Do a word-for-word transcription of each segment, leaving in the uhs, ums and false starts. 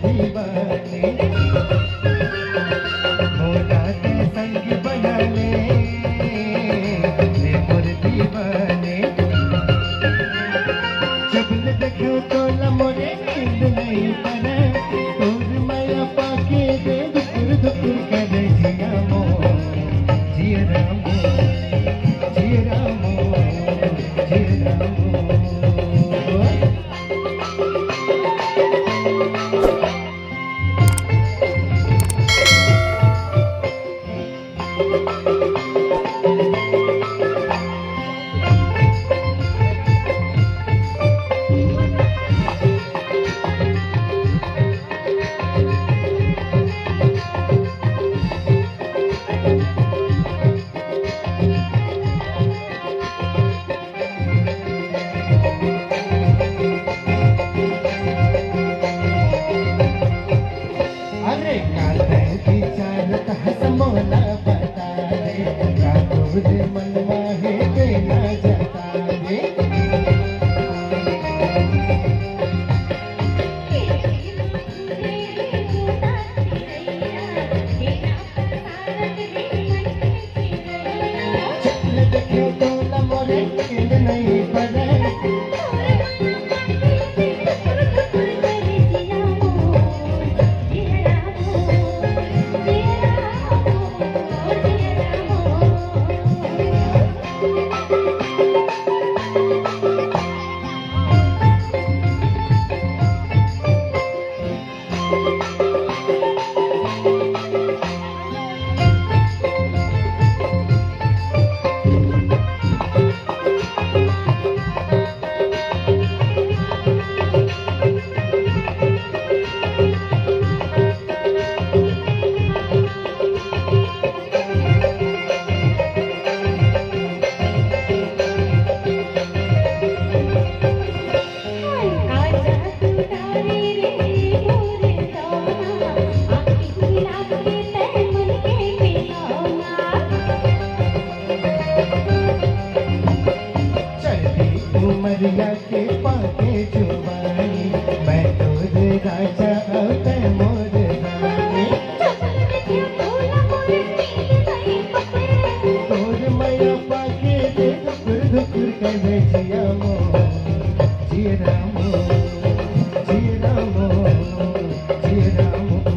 दीवाने, मोला ते संग बना ले, रे मोर दीवाने। जब ले देखो तोला मोरे नींद नहीं पड़े, तोर माया पाके दे धुकुर धुकुर करे जिया मोर, जिया राम मोर, जिया राम मोर, जिया राम मोर। अरे का तैं विचारत हस मोला बता रे, का तोरे मन मा हे तेला जता रे। चढ़ी उमरिया के पाके जुबानी, मैं तोर राजा अउ तैं मोर रानी। तोर मया पाके दे धुकुर धुकुर करे जिया मोर, जिया राम मोर, जिया राम मोर, जिया राम मोर।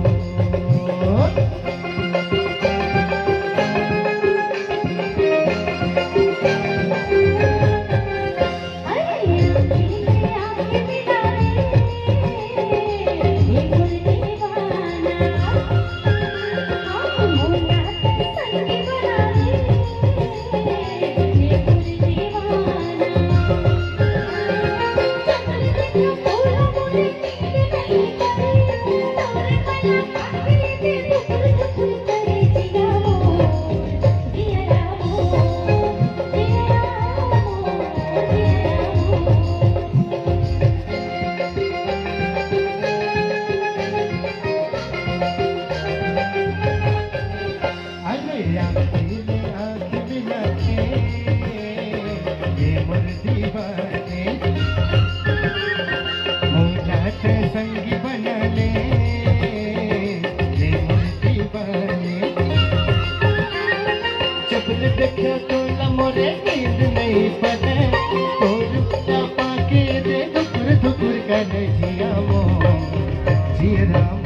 अरे आँखी में आँखी मिला के, ये मोर दीवाने, मोला ते संगी बना ले, ये मोर दीवाने। जब ले देखा तोला मोरे नींद नहीं पड़े, तोर पाके दे धुकुर धुकुर करे जिया मोर, जिया राम।